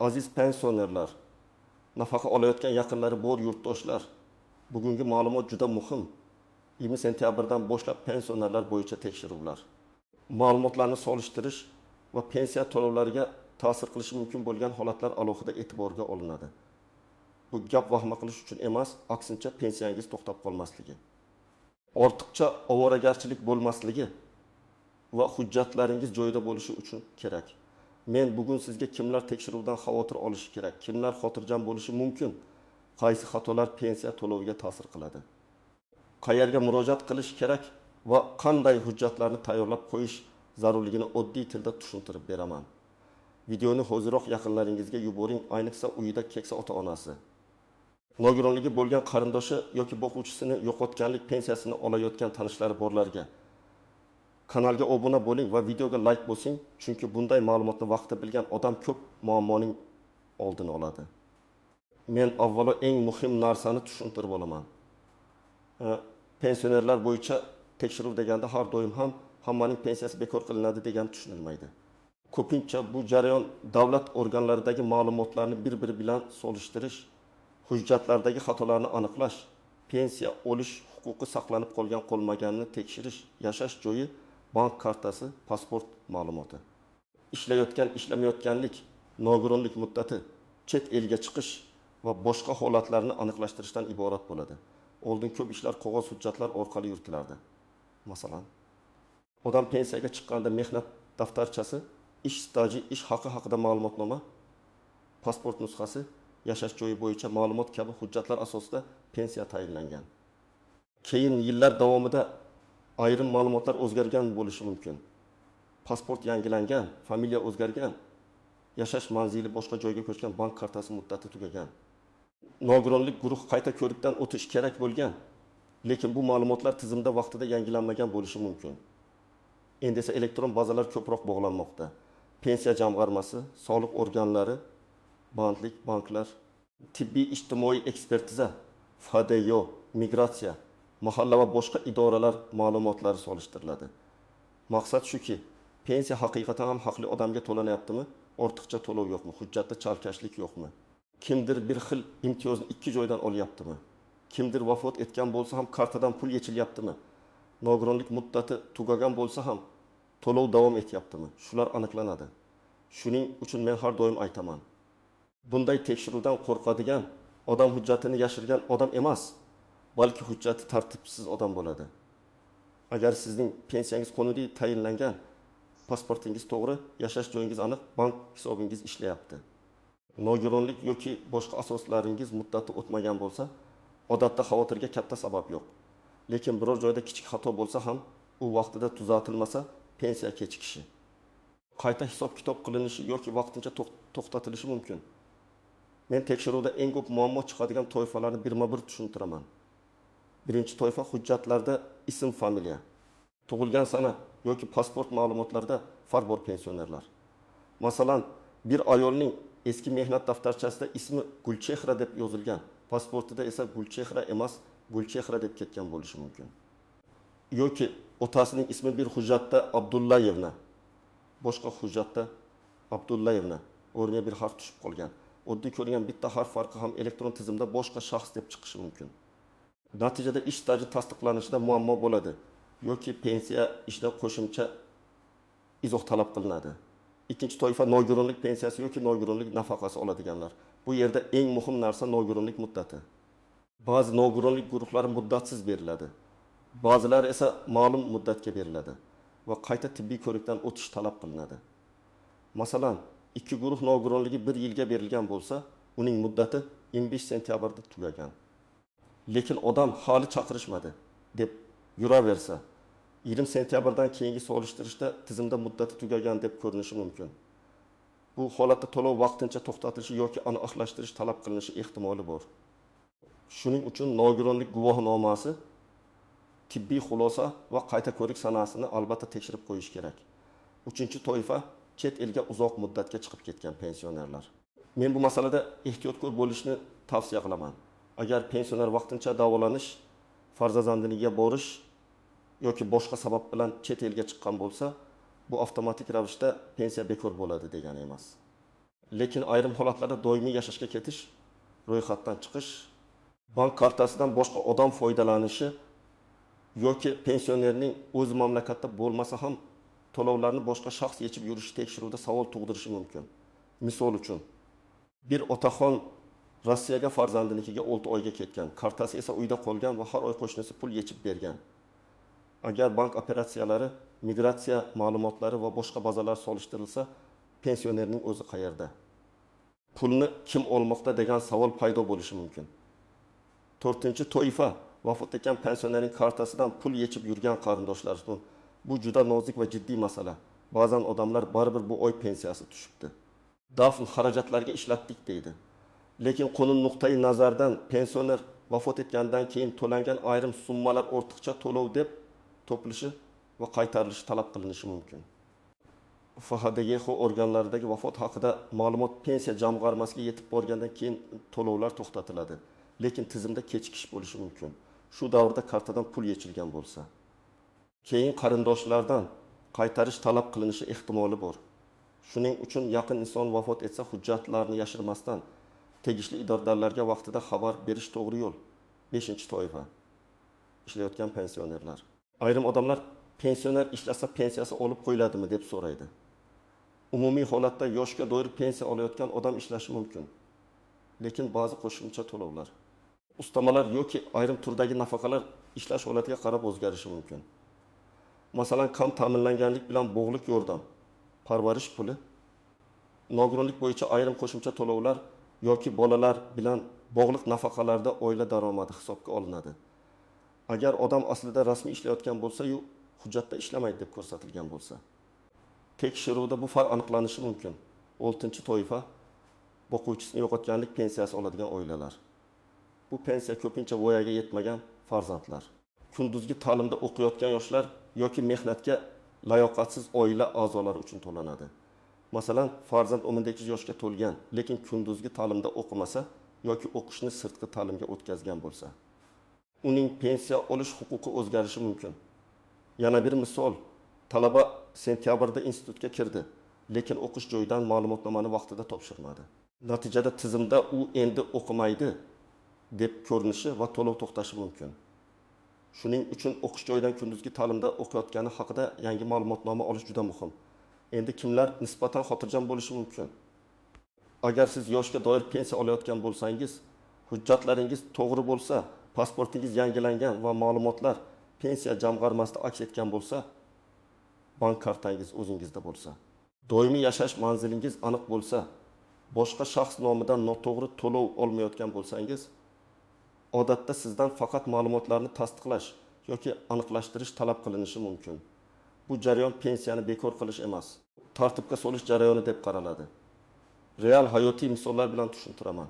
Aziz pensionerlar, nafaqa olayotgan yaqinlari bor yurtdoshlar, bugungi ma'lumot juda muhim. 20 sentyabrdan boshlab pensionerlar bo'yicha tekshiruvlar, ma'lumotlarni solishtirish va pensiya to'lovlariga ta'sir qilishi mumkin bo'lgan holatlar alohida e'tiborga olinadi. Bu gap vahima qilish uchun emas, aksincha pensiyangiz to'xtab qolmasligi, ortiqcha ovoragarchilik bo'lmasligi va hujjatlaringiz joyida bo'lishi uchun kerak. Men bugun sizga kimlar tekshiruvdan xavotir olishi kerak, kimlar xotirjam bo'lishi mumkin, qaysi xatolar pensiya to'loviga ta'sir qiladi, qayerga murojaat qilish kerak va qanday hujjatlarni tayyorlab qo'yish zarurligini oddiy tilda tushuntirib beraman. Videoni hoziroq yaqinlaringizga yuboring, ayniqsa uyida keksa ota-onasi, nogironligi bo'lgan qarindoshi yoki boquvchisini yo'qotganlik pensiyasini olayotgan tanishlari borlarga. Kanalga obuna bo'ling va videoga like bosing, chunki bunday ma'lumotni vaqtida bilgan odam ko'p muammoning oldini oladi. Men avvalo eng muhim narsani tushuntirib olaman. Pensionerlar bo'yicha tekshiruv deganda har doim ham hammaning pensiyasi bekor qilinadi degan tushunilmaydi. Ko'pincha bu jarayon davlat organlaridagi ma'lumotlarni bir-biri bilan solishtirish, hujjatlardagi xatolarni aniqlash, pensiya olish huquqi saqlanib qolgan qolmaganini tekshirish, yashash joyi, bank kartasi, pasport ma'lumoti, ishlayotgan, ishlamayotganlik, nogironlik muddati, chet elga chiqish va boshqa holatlarni aniqlashtirishdan iborat bo'ladi. Oldin ko'p ishlar qog'oz hujjatlar orqali yuritilardi. Masalan, odam pensiyaga chiqqanda mehnat daftarchasi, ish staji, ish haqi haqida ma'lumotnoma, pasport nusxasi, yashash joyi bo'yicha ma'lumot kabi hujjatlar asosida pensiya tayinlangan. Keyin yillar davomida ayrim ma'lumotlar o'zgargan bo'lishi mumkin. Pasport yangilangan, familiya o'zgargan, yashash manzili boshqa joyga ko'chgan, bank kartasi muddati tugagan. Nogironlik guruhi qayta ko'rikdan o'tish kerak bo'lgan, lekin bu ma'lumotlar tizimda vaqtida yangilanmagan bo'lishi mumkin. Endi esa elektron bazalar ko'proq bog'lanmoqda. Pensiya jamg'armasi, soliq organlari, bandlik, banklar, tibbiy ijtimoiy ekspertiza, FDYO, migratsiya, mahalla va boshqa idoralar ma'lumotlari solishtiriladi. Maqsad shuki, pensiya haqiqatan ham haqli odamga to'lanyaptimi, ortiqcha to'lov yo'qmi, hujjatda chalkashlik yo'qmi? Kimdir bir xil imtiyozni ikki joydan olyaptimi? Kimdir vafot etgan bo'lsa ham kartadan pul yechilyaptimi? Nogironlik muddati tugagan bo'lsa ham to'lov davom etyaptimi? Shular aniqlanadi. Shuning uchun men har doim aytaman. Bunday tekshiruvdan qo'rqadigan odam hujjatini yashirgan odam emas, balki hujjati tartibsiz odam bo'ladi. Agar sizning pensiyangiz qonuniy tayinlangan, pasportingiz to'g'ri, yashash joyingiz aniq, bank hisobingiz ishlayapti, nogironlik yoki boshqa asoslaringiz muddati o'tmagan bo'lsa, odatda xavotirga katta sabab yo'q. Lekin biror joyda kichik xato bo'lsa ham, u vaqtida tuzatilmasa, pensiya kechikishi, qayta hisob-kitob qilinishi yoki vaqtincha to'xtatilishi mumkin. Men tekshiruvda eng ko'p muammo chiqadigan toifalarni birma-bir tushuntiraman. Birinchi toifa hujjatlarda ism, familiya, tug'ilgan sana yoki pasport ma'lumotlarida farq bor pensionerlar. Masalan, bir ayolning eski mehnat daftarchasida ismi Gulchehra deb yozilgan, pasportida esa Gulchehra emas, Gulchehra deb ketgan bo'lishi mumkin. Yoki otasining ismi bir hujjatda Abdullayevna, boshqa hujjatda Abdullayevna, o'rniga bir harf tushib qolgan. Oddiy ko'ringan bitta harf farqi ham elektron tizimda boshqa shaxs deb chiqishi mumkin. Natijada ish staji tasdiqlanishida muammo bo'ladi yoki pensiya ishda qo'shimcha izoh talab qilinadi. Ikkinchi toifa nogironlik pensiyasi yoki nogironlik nafaqasi oladiganlar. Bu yerda eng muhim narsa nogironlik muddati. Ba'zi nogironlik guruhlari muddatsiz beriladi. Ba'zilari esa ma'lum muddatga beriladi va qayta tibbiy ko'rikdan o'tish talab qilinadi. Masalan, ikki guruh nogironligi bir yilga berilgan bo'lsa, uning muddati 25 sentyabrda tugagan. Lekin odam hali chaqirishmadi deb yuraversa, 20 sentyabrdan keyingi solishtirishda tizimda muddati tugagan deb ko'rinishi mumkin. Bu holatda to'lov vaqtincha to'xtatilishi yoki aniqlashtirish talab qilinishi ehtimoli bor. Shuning uchun nogironlik guvohnomasi, tibbiy xulosa va qayta ko'rik sanasini albatta tekshirib qo'yish kerak. Uchinchi toifa chet elga uzoq muddatga chiqib ketgan pensionerlar. Men bu masalada ehtiyotkor bo'lishni tavsiya qilaman. Agar pensioner vaqtincha davolanish, farzandiniga borish yoki boshqa sabab bilan chet elga chiqqan bo'lsa, bu avtomatik ravishda pensiya bekor bo'ladi degani emas. Lekin ayrim holatlarda doimiy yashashga ketish, ro'yxatdan chiqish, bank kartasidan boshqa odam foydalanishi yoki pensionerning o'zi mamlakatda bo'lmasa ham to'lovlarni boshqa shaxs yechib yurishi tekshiruvda savol tug'dirishi mumkin. Misol uchun, bir otaxon Rossiyaga farzandinikiga 6 oyga ketgan, kartasi esa uyda qolgan va har oy qo'shnisi pul yechib bergan. Agar bank operatsiyalari, migratsiya ma'lumotlari va boshqa bazalar solishtirilsa, pensionerning o'zi qayerda? Pulni kim olmoqda degan savol paydo bo'lishi mumkin. To'rtinchi toifa vafot etgan pensionerning kartasidan pul yechib yurgan qarindoshlar. Bu juda nozik va jiddiy masala. Ba'zan odamlar baribir bu oy pensiyasi tushibdi, dafn xarajatlariga ishlatdik deydi. Lekin qonun nuqtai nazaridan pensioner vafot etgandan keyin to'langan ayrim summalar ortiqcha to'lov deb topilishi va qaytarilishi talab qilinishi mumkin. FHDGX organlaridagi vafot haqida ma'lumot pensiya jamg'armasiga yetib borgandan keyin to'lovlar to'xtatiladi. Lekin tizimda kechikish bo'lishi mumkin. Shu davrda kartadan pul yechilgan bo'lsa, keyin qarindoshlardan qaytarish talab qilinishi ehtimoli bor. Shuning uchun yaqin inson vafot etsa hujjatlarni yashirmasdan tegishli idoralarga vaqtida xabar berish to'g'ri yo'l. 5-toifa ishlayotgan pensionerlar. Ayrim odamlar pensioner ishlasa pensiyasi olib qo'yiladimi deb so'raydi. Umumiy holatda yoshga doir pensiya olayotgan odam ishlashi mumkin. Lekin ba'zi qo'shimcha to'lovlar, ustamalar yoki ayrim turdagi nafaqalar ishlash holatiga qarab o'zgarishi mumkin. Masalan, kam ta'minlanganlik bilan bog'liq yordam, parvarish puli, nogironlik bo'yicha ayrim qo'shimcha to'lovlar yoki bolalar bilan bog'liq nafaqalarda oila daromadi hisobga olinadi. Agar odam aslida rasmiy ishlayotgan bo'lsa-yu, hujjatda ishlamaydi deb ko'rsatilgan bo'lsa, tekshiruvda bu farq aniqlanishi mumkin. 6-toifa boquvchisini yo'qotganlik pensiyasi oladigan oilalar. Bu pensiya ko'pincha voyaga yetmagan farzandlar, kunduzgi ta'limda o'qiyotgan yoshlar yoki mehnatga layoqatsiz oila a'zolari uchun to'lanadi. Masalan, farzand 18 yoshga to'lgan, lekin kunduzgi ta'limda o'qimasa yoki o'qishni sirtqi ta'limga o'tkazgan bo'lsa, uning pensiya olish huquqi o'zgarishi mumkin. Yana bir misol, talaba sentyabrda institutga kirdi, lekin o'qish joyidan ma'lumotnomani vaqtida topshirmadi. Natijada tizimda u endi o'qimaydi deb ko'rinishi va to'lov to'xtashi mumkin. Shuning uchun o'qish joyidan kunduzgi ta'limda o'qiyotgani haqida yangi ma'lumotnoma olish juda muhim. Endi kimlar nisbatan xotirjam bo'lishi mumkin? Agar siz yoshga doir pensiya olayotgan bo'lsangiz, hujjatlaringiz to'g'ri bo'lsa, pasportingiz yangilangan va ma'lumotlar pensiya jamg'armasida aks etgan bo'lsa, bank kartangiz o'zingizda bo'lsa, doimiy yashash manzilingiz aniq bo'lsa, boshqa shaxs nomidan noto'g'ri to'lov olmayotgan bo'lsangiz, odatda sizdan faqat ma'lumotlarni tasdiqlash yoki aniqlashtirish talab qilinishi mumkin. Bu jarayon pensiyani bekor qilish emas, tartibga solish jarayoni deb qaraladi. Real hayotiy misollar bilan tushuntiraman.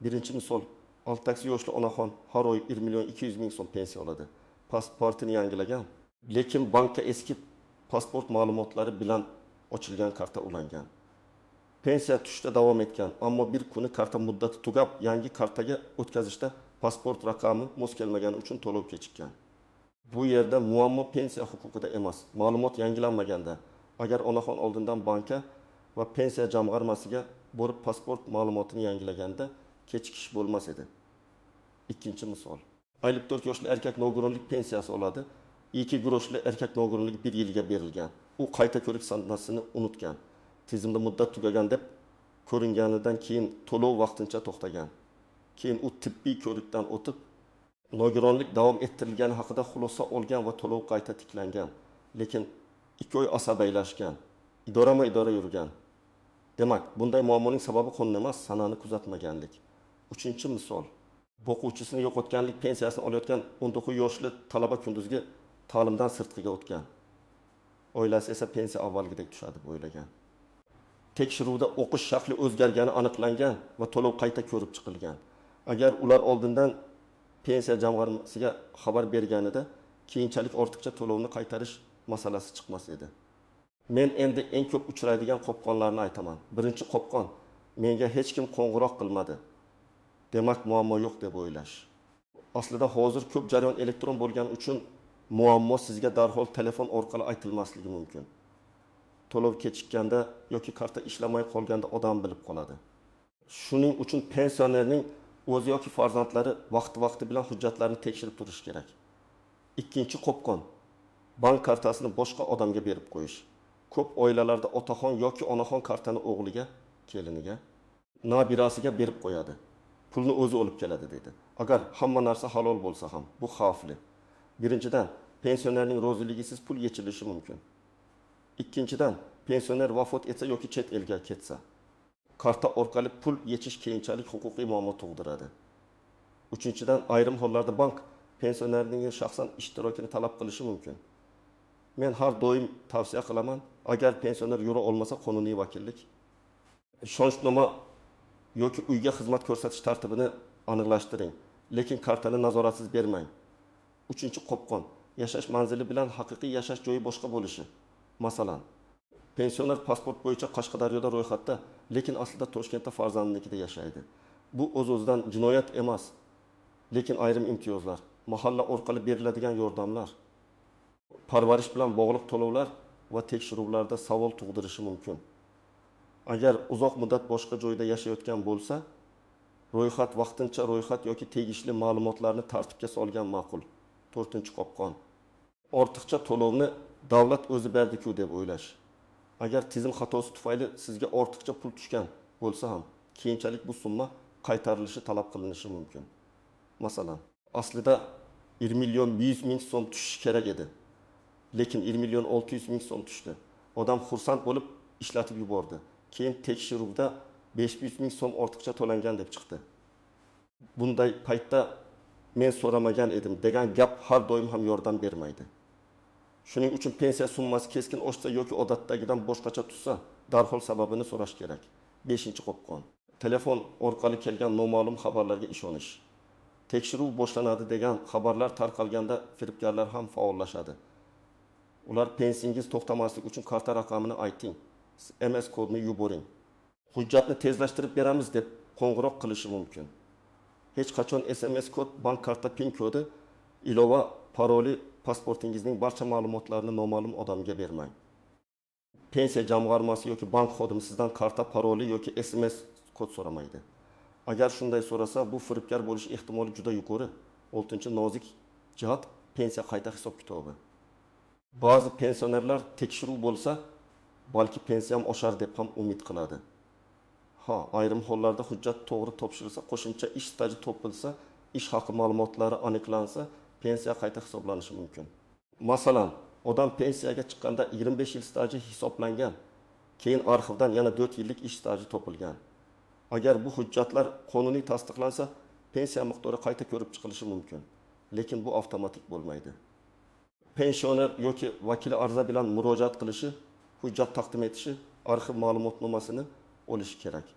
Birinchi misol, 68 yoshli onaxon har oy 1 200 000 so'm pensiya oladi. Pasportini yangilagan, lekin bankka eski pasport ma'lumotlari bilan ochilgan karta ulangan. Pensiya tushishda davom etgan, ammo bir kuni karta muddati tugab, yangi kartaga o'tkazishda pasport raqami mos kelmagani uchun to'lov kechikkan. Bu yerda muammo pensiya huquqida emas, ma'lumot yangilanmaganda. Agar onaxon oldindan bankka va pensiya jamg'armasiga borib pasport ma'lumotini yangilaganda kechikish bo'lmas edi. Ikkinchi misol. 54 yoshli erkak nogironlik pensiyasi oladi. 2 guruhli erkak nogironligi 1 yilga berilgan. U qayta ko'rik sanasini unutgan. Tizimda muddat tugagan deb ko'ringanidan keyin to'lov vaqtincha to'xtagan. Keyin u tibbiy ko'rikdan o'tib, nogironlik davom ettirilgani haqida xulosa olgan va to'lov qayta tiklangan. Lekin 2 oy asabiylashgan, idorama-idora yurgan. Demak, bunday muammoning sababi qonun emas, sanani kuzatmaganlik. Uchinchi misol. Boquvchisini yo'qotganlik pensiyasini olayotgan 19 yoshli talaba kunduzgi ta'limdan sirtqiga o'tgan. Oilasi esa pensiya avvalgidek tushadi deb o'ylagan. Tekshiruvda o'qish shakli o'zgargani aniqlangan va to'lov qayta ko'rib chiqilgan. Agar ular oldindan pensiya jamg'armasiga xabar berganida, keyinchalik ortiqcha to'lovni qaytarish masalasi chiqmas edi. Men endi eng ko'p uchraydigan qopqonlarni aytaman. Birinchi qopqon: menga hech kim qo'ng'iroq qilmadi, demak muammo yo'q deb o'ylash. Aslida hozir ko'p jarayon elektron bo'lgani uchun muammo sizga darhol telefon orqali aytilmasligi mumkin. To'lov kechikkanda yoki karta ishlamay qolganda odam bilib qoladi. Shuning uchun pensionerning o'zi yoki farzandlari vaqti-vaqti bilan hujjatlarni tekshirib turishi kerak. Ikkinchi qopqon: bank kartasini boshqa odamga berib qo'yish. Ko'p oilalarda otaxon yoki onaxon kartani o'g'liga, keliniga, nabirasiga berib qo'yadi. Pulni o'zi olib keladi deydi. Agar hamma narsa halol bo'lsa ham, bu xavfli. Birinchidan, pensionerning roziligisiz pul yechilishi mumkin. Ikkinchidan, pensioner vafot etsa yoki chet elga ketsa, karta orqali pul yechish keyinchalik huquqiy muammo tug'diradi. Uchinchidan, ayrim hollarda bank pensionerning shaxsan ishtirokini talab qilishi mumkin. Men har doim tavsiya qilaman, agar pensioner yura olmasa, qonuniy vakillik ishonchnoma yoki uyga xizmat ko'rsatish tartibini aniqlashtiring, lekin kartani nazoratsiz bermang. Uchinchi qopqon: yashash manzili bilan haqiqiy yashash joyi boshqa bo'lishi. Masalan, pensioner pasport bo'yicha Qashqadaryoda ro'yxatda, lekin aslida Toshkentda farzandinikida yashaydi. Bu o'z-o'zidan jinoyat emas, lekin ayrim imtiyozlar, mahalla orqali beriladigan yordamlar, parvarish bilan bog'liq to'lovlar va tekshiruvlarda savol tug'dirishi mumkin. Agar uzoq muddat boshqa joyda yashayotgan bo'lsa, ro'yxat, vaqtincha ro'yxat yoki tegishli ma'lumotlarni tartibga solgan ma'qul. To'rtinchi qopqon: ortiqcha to'lovni davlat o'zi berdi-ku deb o'ylash. Agar tizim xatosi tufayli sizga ortiqcha pul tushgan bo'lsa ham, keyinchalik bu summa qaytarilishi talab qilinishi mumkin. Masalan, aslida 1 million 100 ming so'm tushishi kerak edi. Lekin 1 million 600 ming so'm tushdi. Odam xursand bo'lib ishlatib yubordi. Keyin tekshiruvda 500 ming so'm ortiqcha to'langan deb chiqdi. Bunday paytda men so'ramagan edim degan gap har doim ham yordam bermaydi. Shuning uchun pensiya summasi keskin oshsa yoki odatdagidan boshqacha tushsa, darhol sababini so'rash kerak. Beshinchi qopqon: telefon orqali kelgan noma'lum xabarlarga ishonish. Tekshiruv boshlanadi degan xabarlar tarqalganda firibgarlar ham faollashadi. Ular pensiyangiz to'xtamaslik uchun karta raqamini ayting, SMS kodini yuboring, hujjatni tezlashtirib beramiz deb qo'ng'iroq qilishi mumkin. Hech qachon SMS kod, bank karta PIN kodi, ilova paroli, pasportingizning barcha ma'lumotlarini noma'lum odamga bermang. Pensiya jamg'armasi yoki bank xodimi sizdan karta paroli yoki SMS kod so'ramaydi. Agar shunday so'rasa, bu firibgar bo'lish ehtimoli juda yuqori. Oltinchi nozik jihat: pensiya qayta hisob kitobi. Ba'zi pensionerlar tekshiruv bo'lsa, balki pensiyam oshar deb ham umid qiladi. Ha, ayrim hollarda hujjat to'g'ri topshirilsa, qo'shimcha ish staji topilsa, ish haqi ma'lumotlari aniqlansa, pensiya qayta hisoblanishi mumkin. Masalan, odam pensiyaga chiqqanda 25 yil staji hisoblangan, keyin arxivdan yana 4 yillik ish staji topilgan. Agar bu hujjatlar qonuniy tasdiqlansa, pensiya miqdori qayta ko'rib chiqilishi mumkin. Lekin bu avtomatik bo'lmaydi. Pensioner yoki vakili arza bilan murojaat qilishi, hujjat taqdim etishi, arxiv ma'lumotnomasini olishi kerak.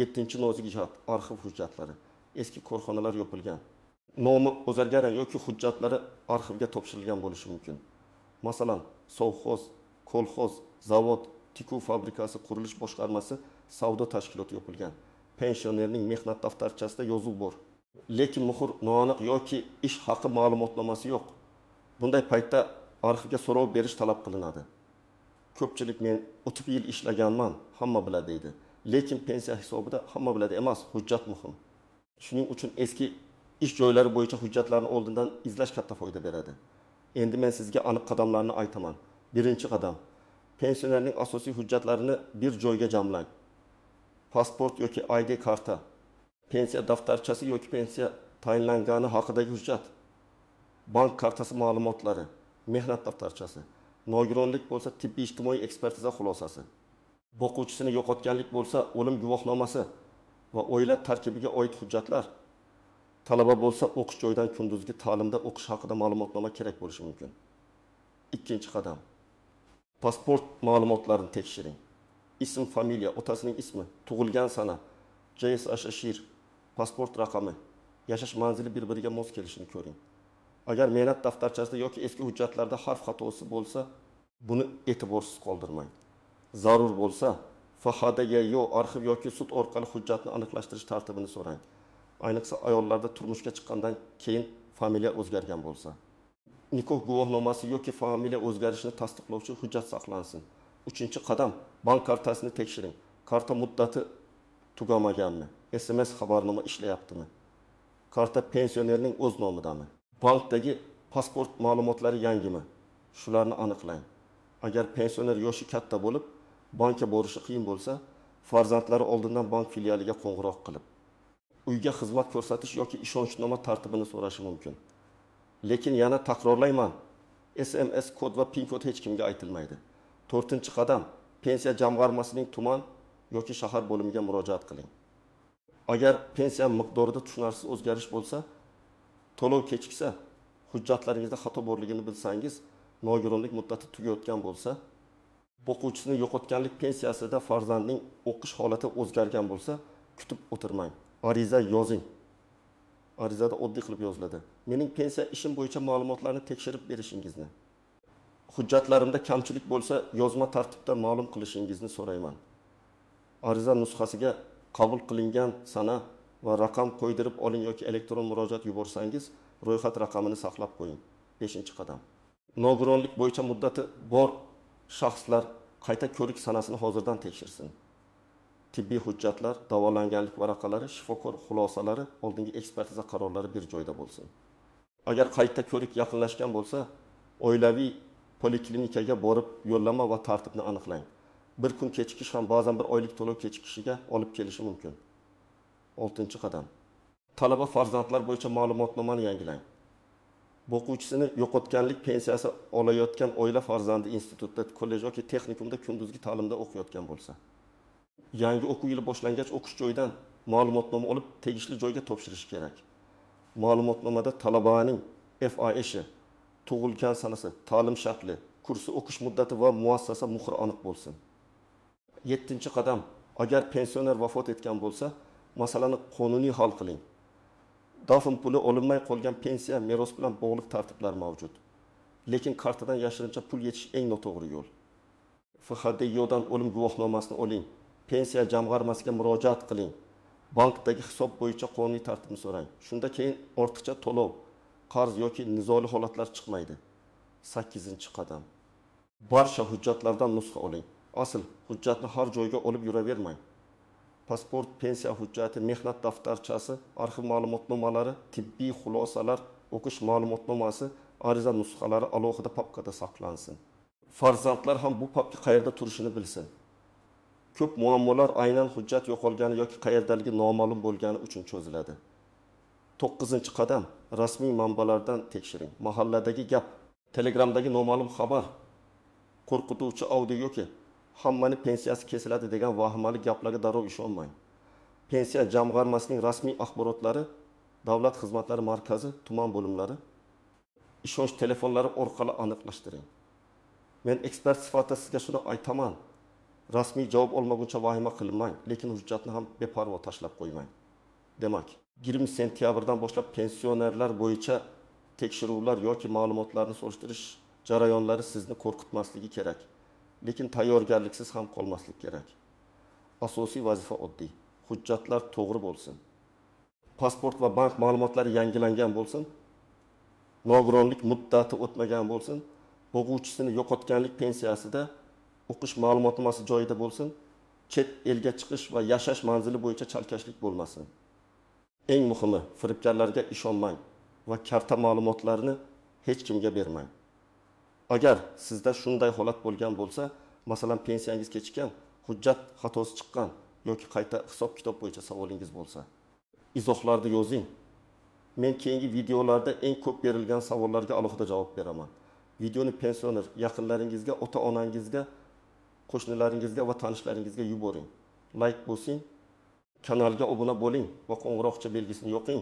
Yettinchi nozik jihat: arxiv hujjatlari. Eski korxonalar yopilgan, nomi o'zgargan yoki hujjatlari arxivga topshirilgan bo'lishi mumkin. Masalan, sovxoz, kolxoz, zavod, tikuv fabrikasi, qurilish boshqarmasi, savdo tashkiloti yopilgan. Pensionerning mehnat daftarchasida yozuv bor, lekin muhr noaniq yoki ish haqi ma'lumotnomasi yo'q. Bunday paytda arxivga so'rov berish talab qilinadi. Ko'pchilik men 30 yil ishlaganman, hamma biladi deydi. Lekin pensiya hisobida hamma biladi emas, hujjat muhim. Shuning uchun eski ish joylari bo'yicha hujjatlarni oldindan izlash katta foyda beradi. Endi men sizga aniq qadamlarni aytaman. Birinchi qadam: pensionerning asosiy hujjatlarini bir joyga jamlang. Pasport yoki ID karta, pensiya daftarchasi yoki pensiya tayinlangani haqidagi hujjat, bank kartasi ma'lumotlari, mehnat daftarchasi, nogironlik bo'lsa tibbiy ijtimoiy ekspertiza xulosasi, boquvchisini yo'qotganlik bo'lsa o'lim guvohnomasi va oila tarkibiga oid hujjatlar, talaba bo'lsa o'qish joyidan kunduzgi ta'limda o'qish haqida ma'lumotnoma kerak bo'lishi mumkin. Ikkinchi qadam: pasport ma'lumotlarini tekshiring. Ism, familiya, otasining ismi, tug'ilgan sana, JSHShir, pasport raqami, yashash manzili bir-biriga mos kelishini ko'ring. Agar mehnat daftarchasida yoki eski hujjatlarda harf xatosi bo'lsa, buni e'tiborsiz qoldirmang. Zarur bo'lsa, FHDYO arxiv yoki sud orqali hujjatni aniqlashtirish tartibini so'rang. Ayniqsa ayollarda turmushga chiqqandan keyin familiya o'zgargan bo'lsa. Nikoh guvohnomasi yoki familiya o'zgarishini tasdiqlovchi hujjat saqlansin. Uchinchi qadam: bank kartasini tekshiring. Karta muddati tugamaganmi? SMS xabarnoma ishlayaptimi? Karta pensionerning o'z nomidami? Bankdagi pasport ma'lumotlari yangimi? Shularni aniqlang. Agar pensioner yoshi katta bo'lib, bankka borishi qiyin bo'lsa, farzandlari oldindan bank filialiga qo'ng'iroq qilib, uyga xizmat ko'rsatish yoki ishonchnoma tartibini so'rashi mumkin. Lekin yana takrorlayman, SMS kod va PIN kod hech kimga aytilmaydi. To'rtinchi qadam: pensiya jamg'armasining tuman yoki shahar bo'limiga murojaat qiling. Agar pensiya miqdorida tushunarsiz o'zgarish bo'lsa, to'lov kechiksa, hujjatlaringizda xato borligini bilsangiz, nogironlik muddati tugayotgan bo'lsa, boquvchisini yo'qotganlik pensiyasida farzandning o'qish holati o'zgargan bo'lsa, kutib o'tirmang. Ariza yozing. Arizada oddiy qilib yoziladi: Mening pensiya ishim bo'yicha ma'lumotlarni tekshirib berishingizni, hujjatlarimda kamchilik bo'lsa, yozma tartibda ma'lum qilishingizni so'rayman. Ariza nusxasiga qabul qilingan sana va raqam qo'ydirib oling yoki elektron murojaat yuborsangiz, ro'yxat raqamini saqlab qo'ying. Beshinchi qadam: nogironlik bo'yicha muddati bor shaxslar qayta ko'rik sanasini hozirdan tekshirsin. Tibbiy hujjatlar, davolanganlik varaqalari, shifokor xulosalari, oldingi ekspertiza qarorlari bir joyda bo'lsin. Agar qayta ko'rik yaqinlashgan bo'lsa, oilaviy poliklinikaga borib yo'llanma va tartibni aniqlang. Bir kun kechikish ham ba'zan bir oylik to'lov kechikishiga olib kelishi mumkin. Oltinchi qadam: talaba farzandlar bo'yicha ma'lumotnomani yangilang. Boquvchisini yo'qotganlik pensiyasi olayotgan oila farzandi institutda, kollej yoki texnikumda kunduzgi ta'limda o'qiyotgan bo'lsa, yangi o'quv yili boshlangach o'qish joyidan ma'lumotnoma olib tegishli joyga topshirish kerak. Ma'lumotnomada talabaning FIShi, tug'ilgan sanasi, ta'lim shakli, kursi, o'qish muddati va muassasa muhri aniq bo'lsin. Yettinchi qadam: agar pensioner vafot etgan bo'lsa, masalani qonuniy hal qiling. Dafn puli olinmay qolgan pensiya, meros bilan bog'liq tartiblar mavjud. Lekin kartadan yashirincha pul yechish eng noto'g'ri yo'l. FHDYodan o'lim guvohnomasini oling. Pensiya jamg'armasiga murojaat qiling. Bankdagi hisob bo'yicha qonuniy tartibni so'rang. Shunda keyin ortiqcha to'lov, qarz yoki nizoli holatlar chiqmaydi. Sakkizinchi qadam: barcha hujjatlardan nusxa oling. Asl hujjatni har joyga olib yuravermang. Pasport, pensiya hujjati, mehnat daftarchasi, arxiv ma'lumotnomalari, tibbiy xulosalar, o'qish ma'lumotnomasi, ariza nusxalari alohida papkada saqlansin. Farzandlar ham bu papka qayerda turishini bilsin. Ko'p muammolar aynan hujjat yo'qolgani yoki qayerdaligi noma'lum bo'lgani uchun cho'ziladi. To'qqizinchi qadam: rasmiy manbalardan tekshiring. Mahalladagi gap, Telegramdagi noma'lum xabar, qo'rqituvchi audio yoki hammani pensiyasi kesiladi degan vahimali gaplarga darrov ishonmang. Pensiya jamg'armasining rasmiy axborotlari, davlat xizmatlari markazi, tuman bo'limlari, ishonch telefonlari orqali aniqlashtiring. Men ekspert sifatida sizga shuni aytaman. Rasmiy javob olmaguncha vahima qilmang, lekin hujjatni ham beparvo tashlab qo'ymang. Demak, 20 sentyabrdan boshlab pensionerlar bo'yicha tekshiruvlar yoki ma'lumotlarni solishtirish jarayonlari sizni qo'rqitmasligi kerak. Lekin tayyorgarliksiz ham qolmaslik kerak. Asosiy vazifa oddiy. Hujjatlar to'g'ri bo'lsin. Pasport va bank ma'lumotlari yangilangan bo'lsin. Nogironlik muddati o'tmagan bo'lsin. Bo'g'uvchisini yo'qotganlik pensiyasida o'qish ma'lumotnomasi joyida bo'lsin. Chet elga chiqish va yashash manzili bo'yicha chalkashlik bo'lmasin. Eng muhimi, firibgarlarga ishonmang va karta ma'lumotlarini hech kimga bermang. Agar sizda shunday holat bo'lgan bo'lsa, masalan, pensiyangiz kechikkan, hujjat xatosi chiqqan yoki qayta hisob-kitob bo'yicha savolingiz bo'lsa, izohlarda yozing. Men keyingi videolarda eng ko'p berilgan savollarga alohida javob beraman. Videoni pensioner yaqinlaringizga, ota-onangizga, qo'shnilaringizga va tanishlaringizga yuboring. Like bosing, kanalga obuna bo'ling va qo'ng'iroqcha belgisini yoqing.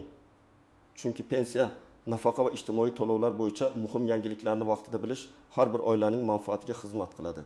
Chunki pensiya, nafaqa va ijtimoiy to'lovlar bo'yicha muhim yangiliklarni vaqtida bilish har bir oilaning manfaatiga xizmat qiladi.